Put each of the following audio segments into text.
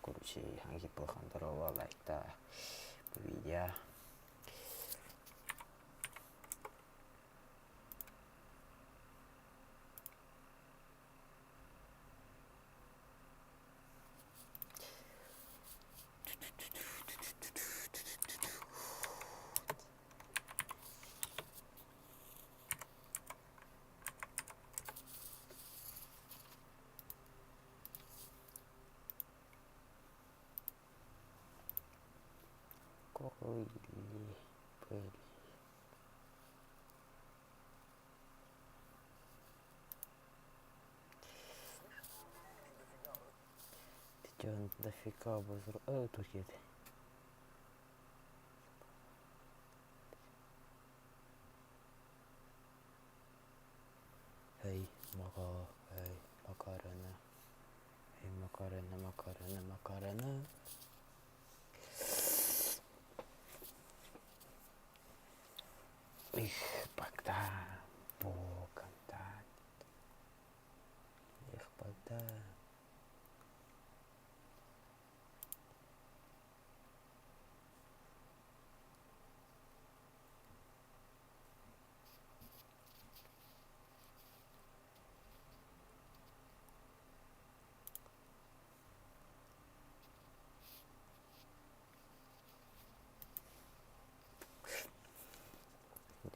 Короче, Ангипылхандарова лайкта бу видео. Коли пыли. Ты чё, дофига обозру... Тут едет. Эй, Мака, эй, Макарена. Эй, Макарена, Макарена, Макарена. Их, Богдан, Богдан. Эх, Богдан.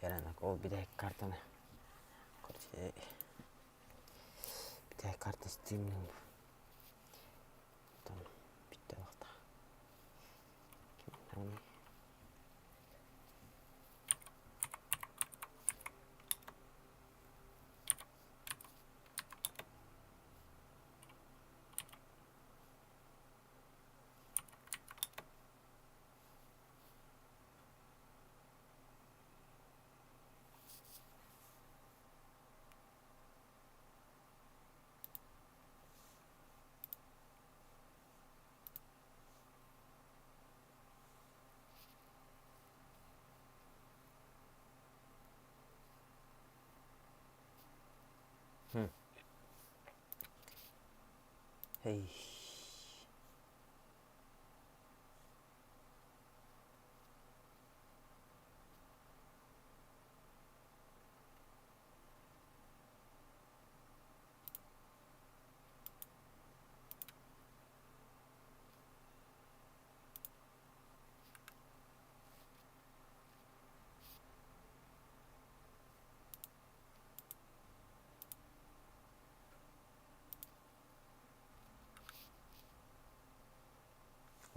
Дьэ ол бүтэһик картаны короче бүтэһик карта стримнин оттон бүттэ буолуохтаах. Hey.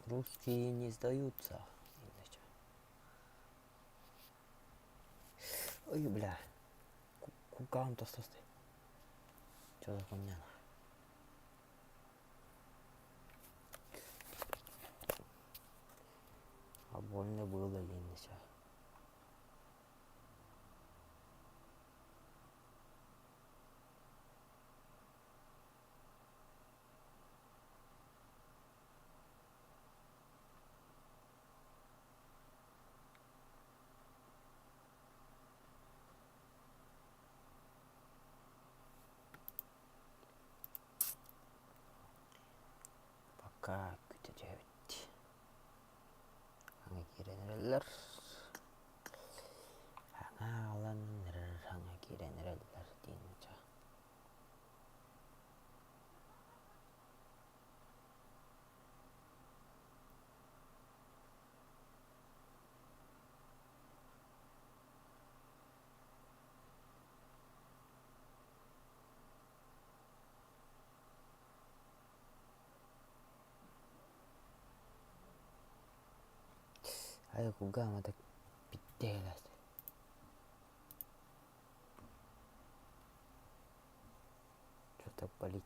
Русские не сдаются. Ой, бля. Кукаам тостостой. Что за хуйня? А больно было лень Пока күтүтүөбүт. Аҥа киирэн эрэллэр. Аҥа аҕалан эрэр, аҥа киирэн эрэллэр диэн ча. Айа кулгаама так питтээлэс. Что-то болит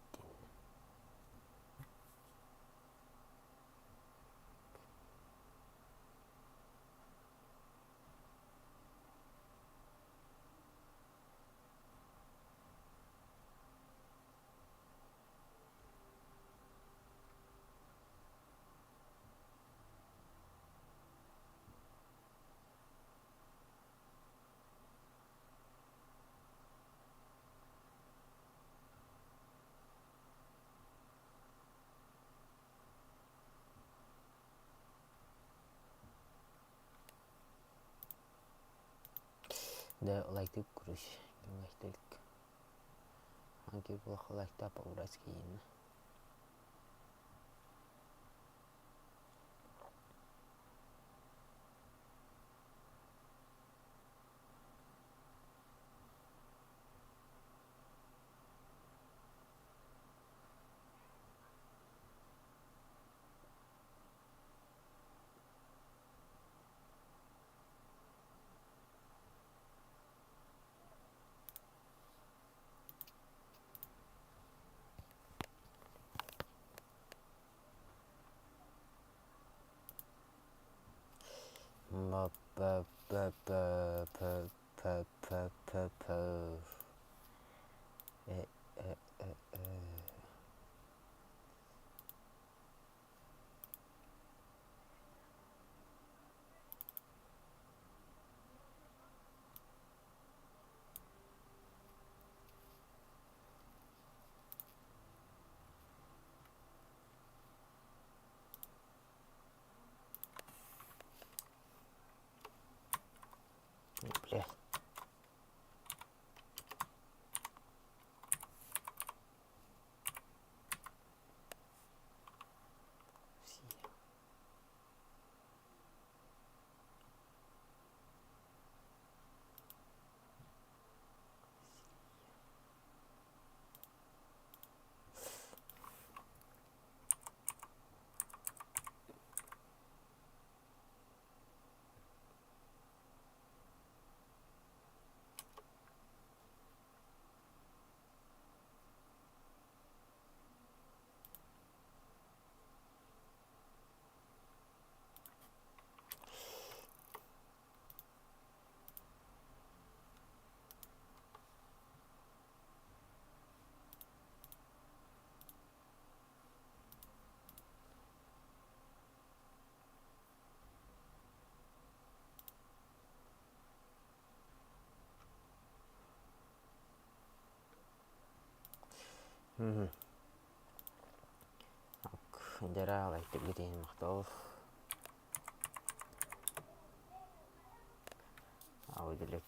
Да лайктык короче, лайктык. Анки плохо лайкта по-братски именно. М П П П П П П П П Э Э Э Э Блядь. Дьара лайктыыргыт иһин махтал.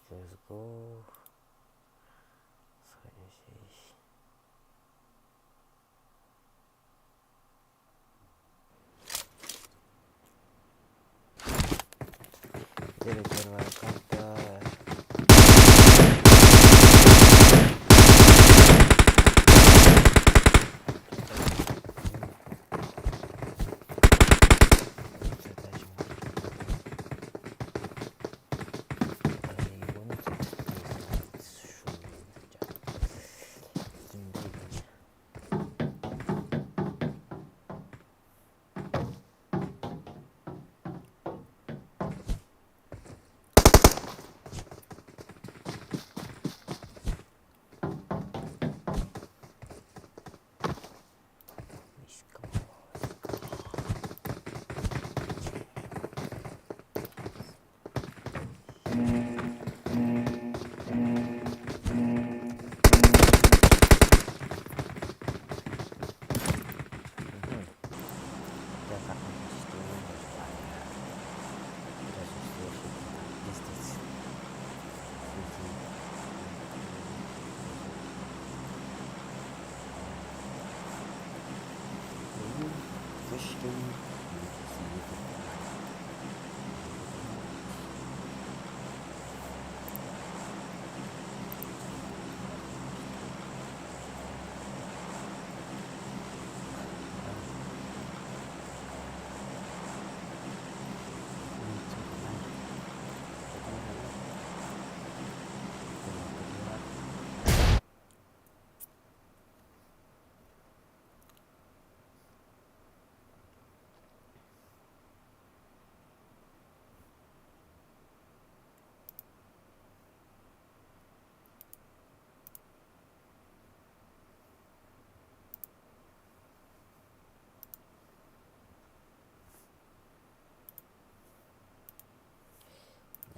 Let's go. Дьэ первая карта.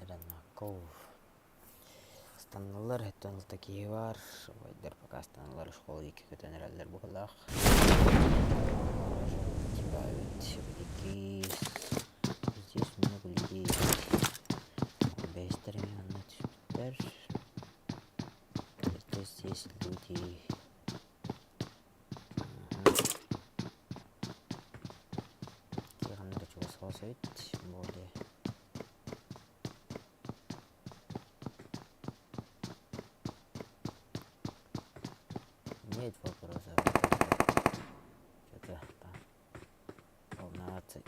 Ренаков. Станаллар өттөн такие бар. Убайдар пока станаллар школа диэки көтөн эрэллэр быһыылаах. Типа здесь много людей. Бэстэр эмиэ манна түспүттэр. вопрос эбит более. Нет вопросов. Что-то там волноваться им.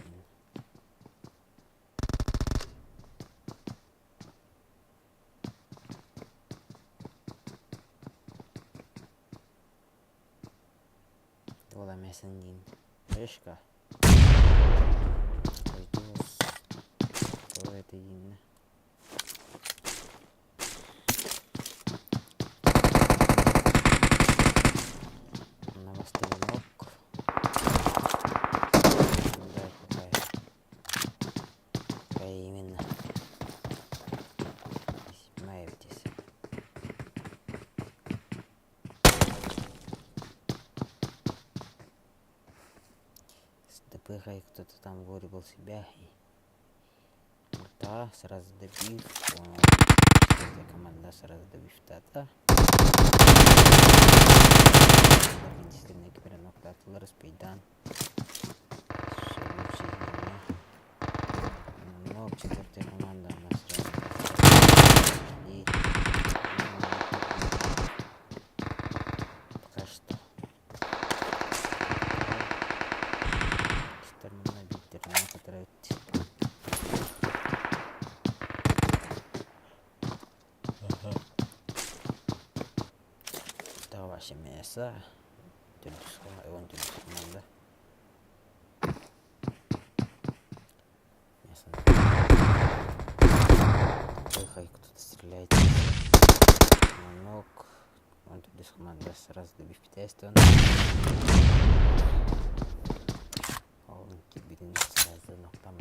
Туола эмээсин диин. Решка. Ойдуус. Туох это дииннэ. Новостынок. Да, какая. Какая именно. Седьмая здесь. С ДПХ кто-то там вырубил себя и Да, сразу добив. Эта команда сразу добив тата. Ноктатылар спейдан. Но четвертая команда у нас сразу. И пока что. Ваше мясо. Төрдүс команда. Мясо. Тихо, кто-то стреляет. Манок. Он төрдүс команда сразу добив пятестон. Ол кирбитин сразу ноктам.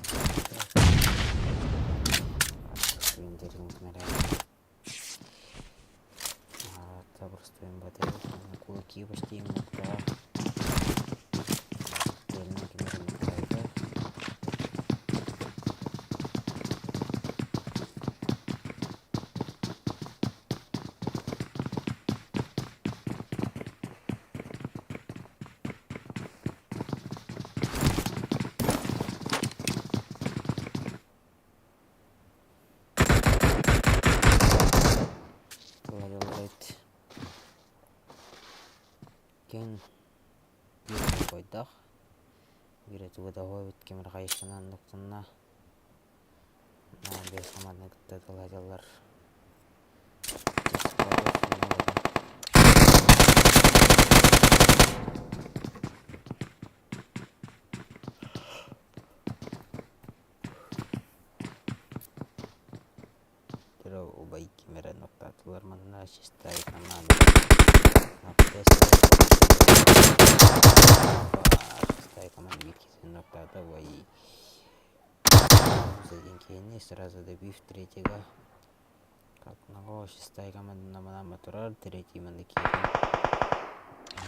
Кулаки почти Киэн биир бойдох, биир тугу да эбит ким эрэ хайысханан нуктунна биэс хамааны кытта тыллаатылар. Убай ким эрэ нуктаатылар манна чистай команда Чистай команда биир нуктаата убай киһини сразу добив третьего как одного шестая команда намана турар третий манна киирэн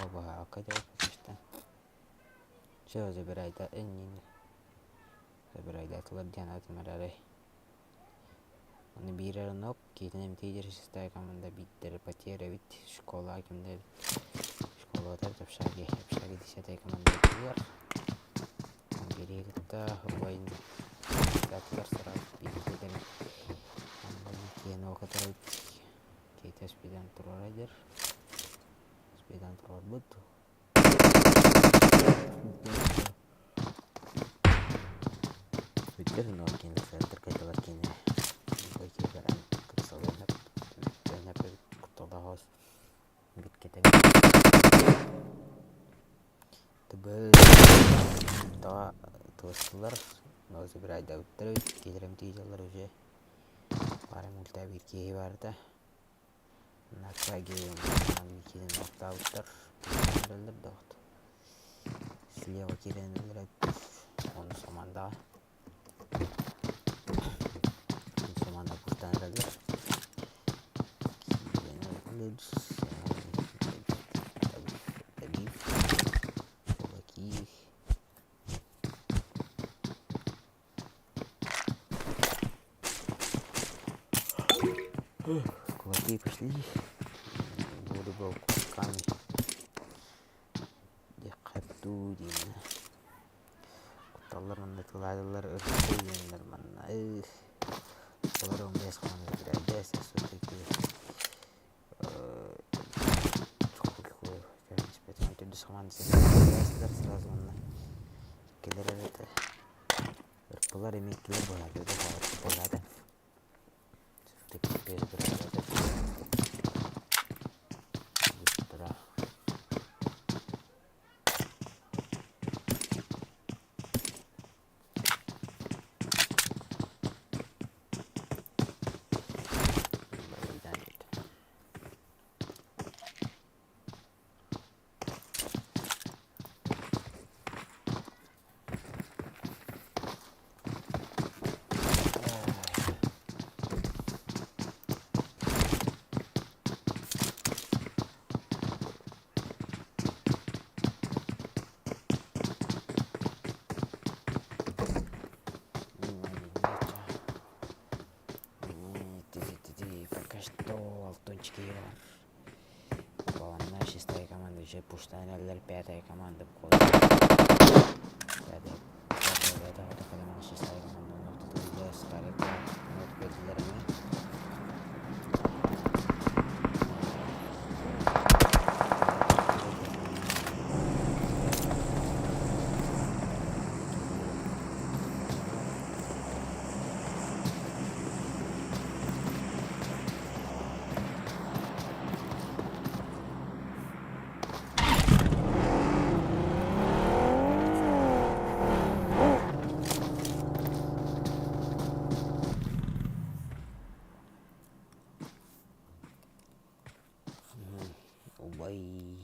оба потому Все забирай да иннин забирайдаатылар диэн атын эрээри Аны биир эрэ нок киитин эмтиир шестая команда биирдэрэ потеря эбит школа кимдэ эбит школата эбит общаги общаги десятая команда этилэр бириги кытта убайын кытаатылар сразу биирдэ киэн окатар эбит киитэ спидан турар эдэр спидан турарбыт Бүттэр киинэ киинэ Слева киирэн онус командаҕа онус команда куртан эрэллэр кулаки Кулаки пошли. Буду был кулаками. Диэххэ дуу диэн. Кутталлар манна тылаадылар ырытыы диэннэр манна олор 15 команда бирээдэс все-таки төрдүс команда сразу манна иккилэр эрэ ырпылар эмиэ иккилэр быһаата все-таки Пока что Алтончики Главная шестая команда уже пуштан эрэллэр, пятая команда входит. Пятая, пятая, пятая, шестая команда Убай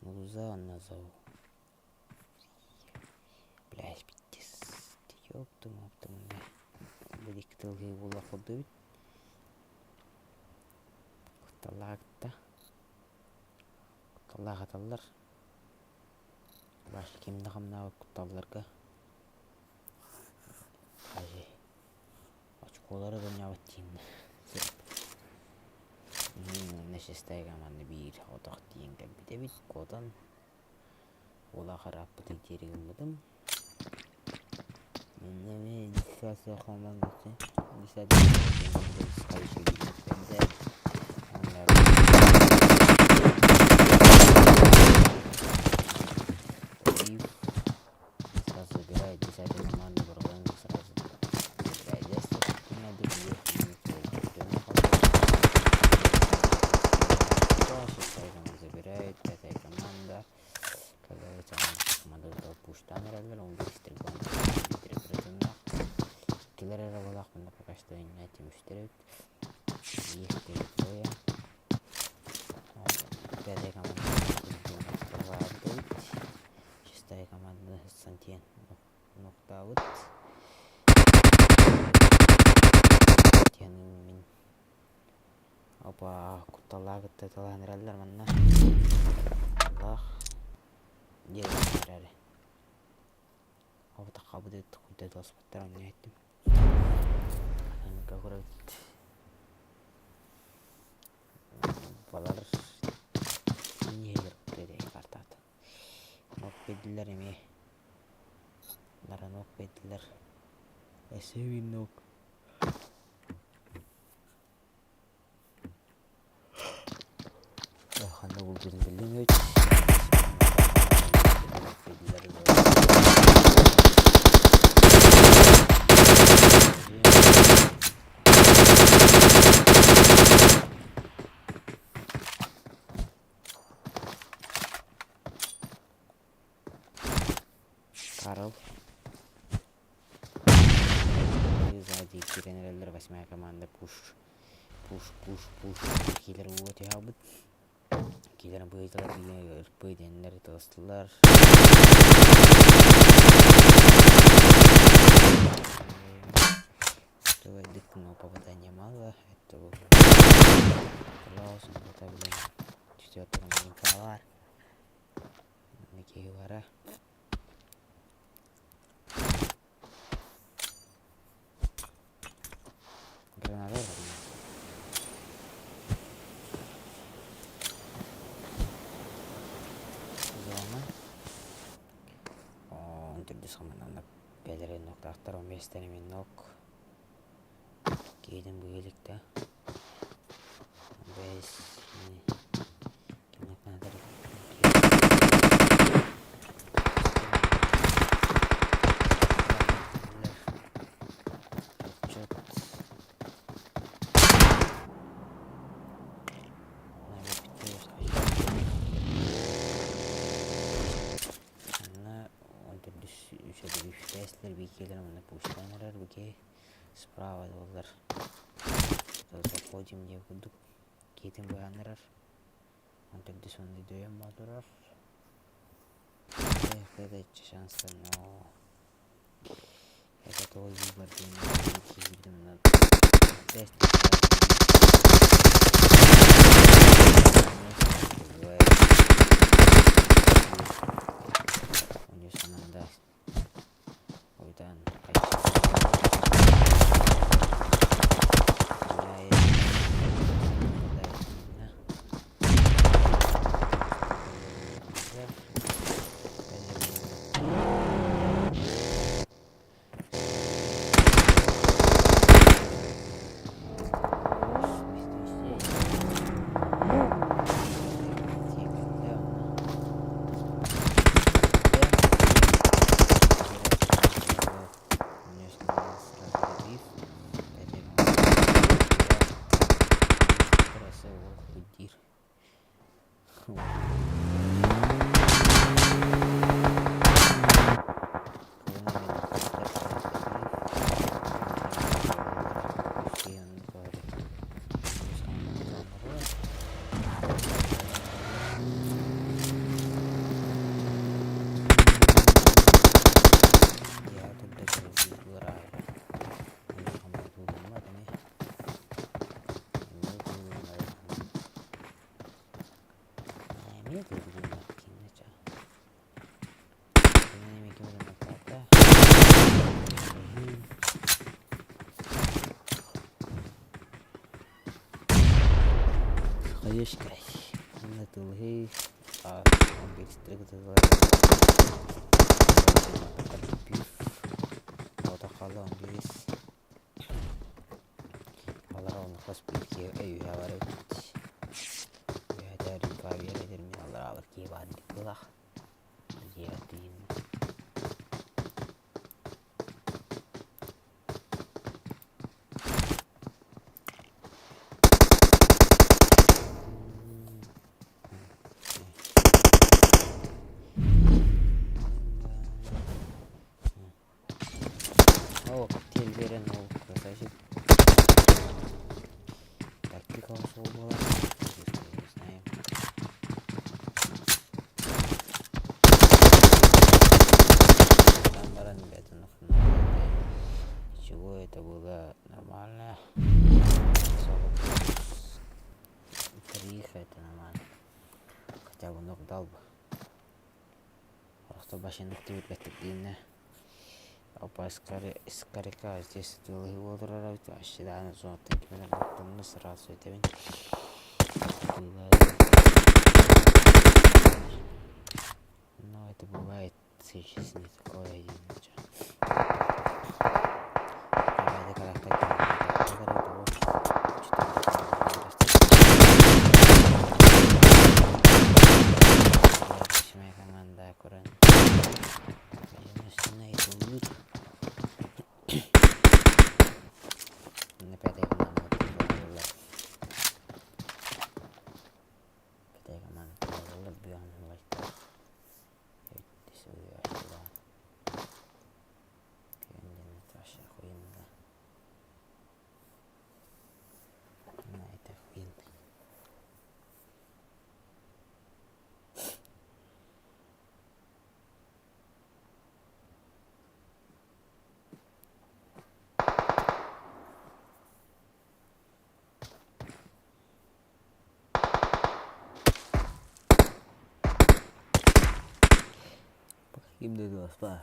Муза Блядь, пиздец. Ёпту, мопту, Билик тылгыы буола курдук. Кутталаах Кутталлаах аталлар. Вася ким да хамнаабыт кутталларга. Хай очколары гынньабыт диин шестая команда биир отох тиийэн кэлбит эбит куотан уола харааппытын тиэри гыммытым. Сразу забирает десятую команду Барбен сразу забирает Шестая команда забирает, пятая команда. Пуштан эрэллэр, он Иккилэр эрэ буолаахпын пока что иннэ түмүстэр эбит. Их трое. Пятая команда Шестая команда Сантьен нуктаабыт. Мин Опа, кутталлаах кытта талаан эрэллэр манна. Аллах. Диэн эрээри. Обутахха быдыт куйда туоспаттар онно эттим. Анка көрөбүт. Балар иннигэр кутуйда картаат. Нок биэрдилэр эмиэ. Ларанок биэрдилэр. Өссө винок. Ханна булбутун биллиҥ Карл. И сзади киирэн эрэллэр восьмая команда пуш пуш пуш пуш киилэр ууга түһэбит киилэр быһыйталар ырпый диэннэр тылыстылар но попадания мало это четвертый команда киһи Граната Зона. 14 хамаанна бэйэлэрэ ноктаахтар, 15-тэн эмиэ нок. Киһитин быһа илик да. 5 Отчет. Манна он төрдүс үсэдү биикиэлэр манна пустаан эрэр бикиэй справа буоллар заходим диэн курдук киһитин быһаан эрэр он төрдүс уонна дөйөн боотурар Эх, шанса но это твой выбор диэн Хайышкай. Тылыһыы О, коктейль берен ол красавчик. Тактика ушел была. Не знаем. Там баран, ребята, Ничего, это было нормально. 43 это нормально. Хотя бы ног дал бы. Просто башенок түбүргэттик Опа, скорика здесь сразу этэбин. Но это бывает сейчас не такое. Ким да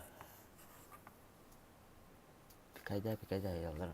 Пикайда, пикайда, яллар.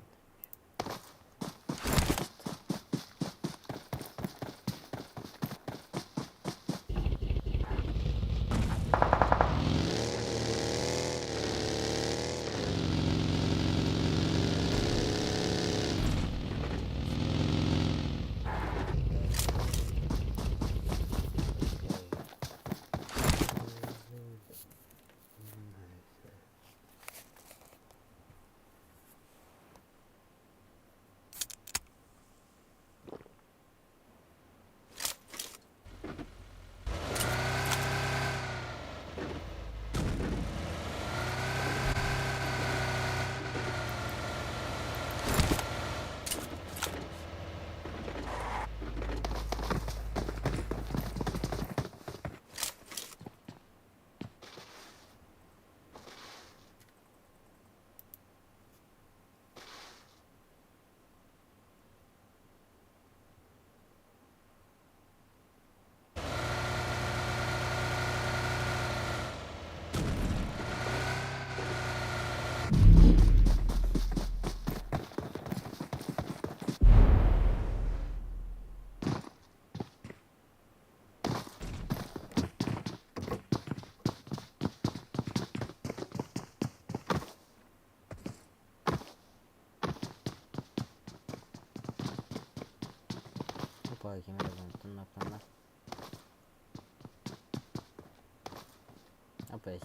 Опять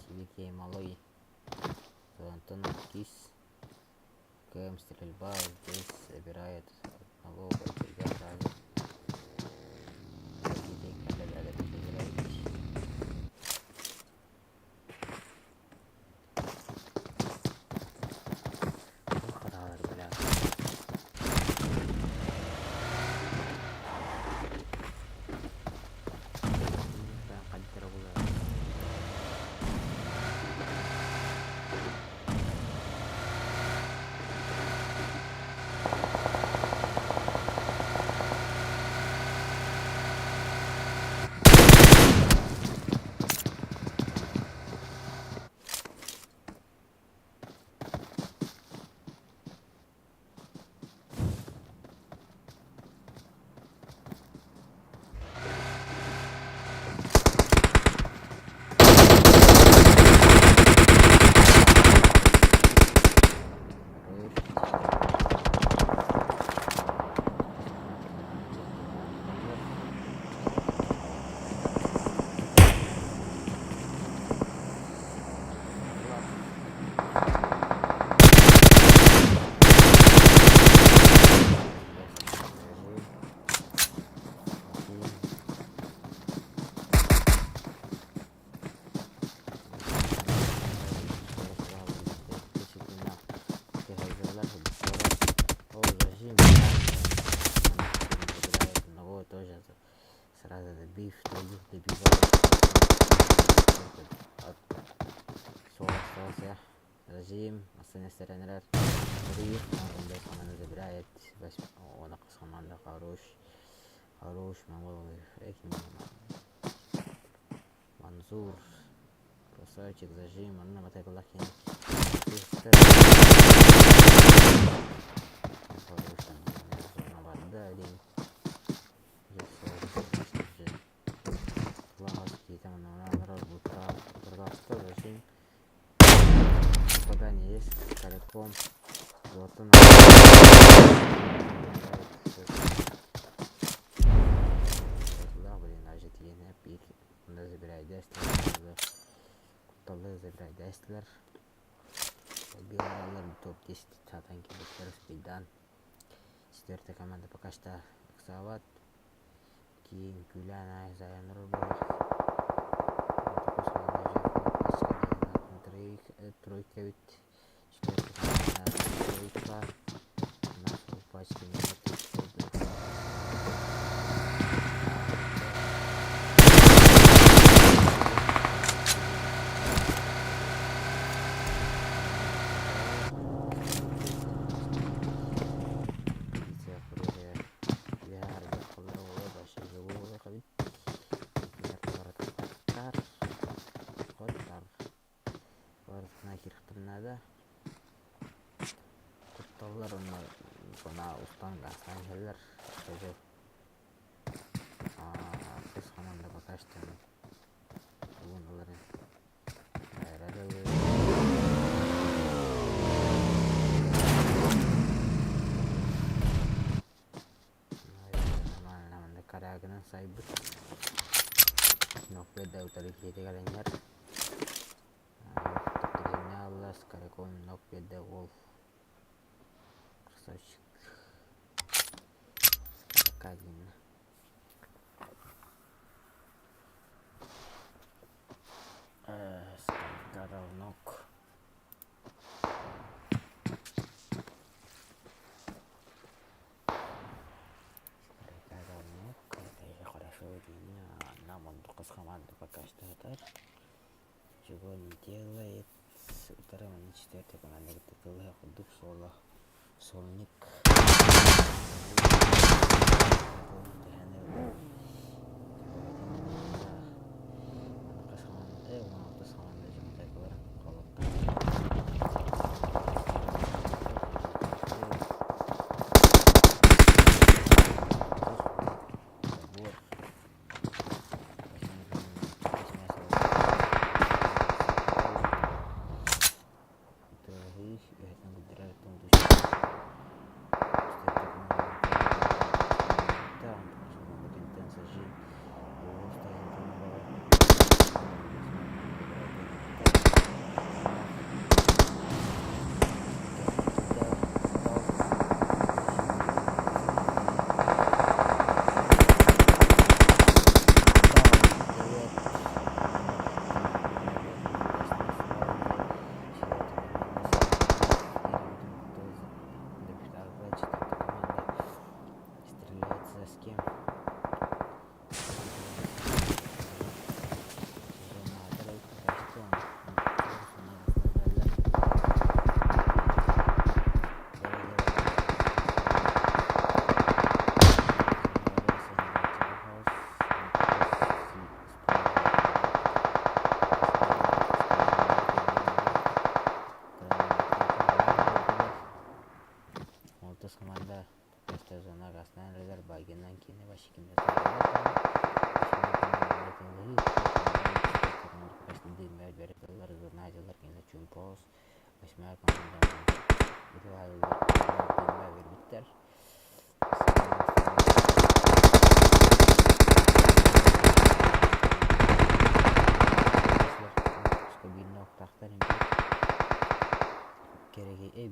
малой. Антон Кис. КМ стрельба здесь собирает одного бойца сразу. Сразу добив, троих добивает. Суол остался. Зажим, остальные стороны Три, он команда забирает. Он команда хорош. Хорош, могу Манзур. Красавчик, зажим, онно матайбаллах кини. Барда Зажим. Попадание есть с коряком. Золотой. Блин, даже тиene bir Bunu забирай дестилер. Кутталы забирай дестилер. Белалар топ-10 сатан келбиттер спидан. Четвертая команда пока что ыксаабат. Кийин күлэн заяныр Тройка ведь. Четвертая команда тройка. У нас пачки нет. Кутталлар онно устан гаастаан иһэллэр. Алтыс команда пока что угунуларын Нормально манна Корягынан сайбыт. Нокпеда утары киһитэ кэлэн иһэр. Аллас Корякон Нокпеда уол. Красавчик. Скакадин. Скакадал ног. Скакадал ног. Это еще хорошо видно. Нам он только с команды пока что это. Чего не делает. Утары манна четвертая команда кытта курдук суола Сольник. Чумпоос, восьмая команда биэрбиттэр.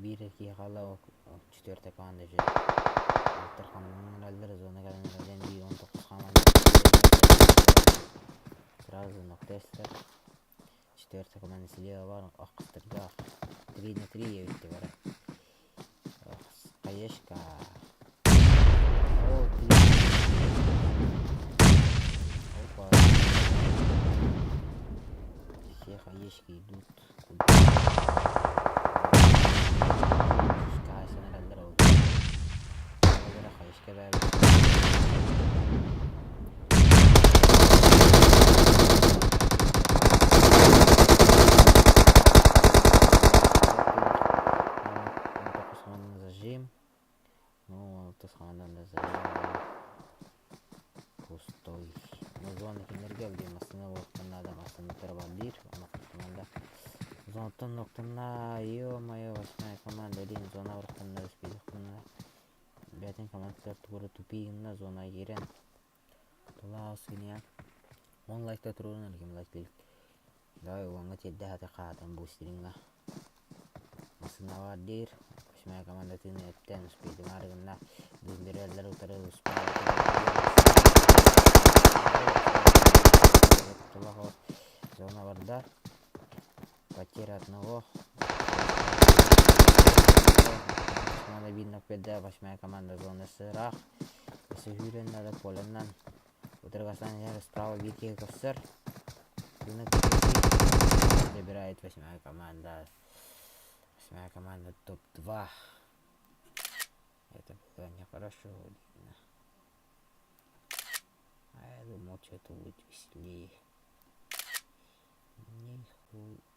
Биир киһи хаалла четвертая команда же Аттар хамнаналлар зона кэлэн биир 19 хамаанда сразу ноктестер четвертая команда слева бар охтардаах 3 на 3 эбитти бара Хаешка О, три. Опа. Все хаешки идут куда? Зажим. Ну, алтыс хаанан да зажим пустой. Ну, зона кинилэргэ били массыына буолуохтан наада, массыына тарабаллыыр. Онно зонаттан ноктунна, ё-моё, восьмая команда один зона барахтанна успеехтанна. Бэйэтин командатыгар тугу тупи гынна зона киирэн. Тулаас киниэ. Он лайкта туруорун ким лайк Давай уоҥҥа тиэрдэ сатыы хаатан бустериҥҥа. Массыынаҕа диир. Восьмая команда тыын эптэн успейдымаары гынна. Биллэрэллэр утары Зона барда. Потеря одного. Надо видно победа. Восьмая команда зоны сырах. Сыһүүрэн надо поленнан. Утарыгастан справа Вики Ковсер. Забирает восьмая команда. Восьмая команда топ-2. Это было нехорошо видно. А я думал, что это будет веселее. Нихуя.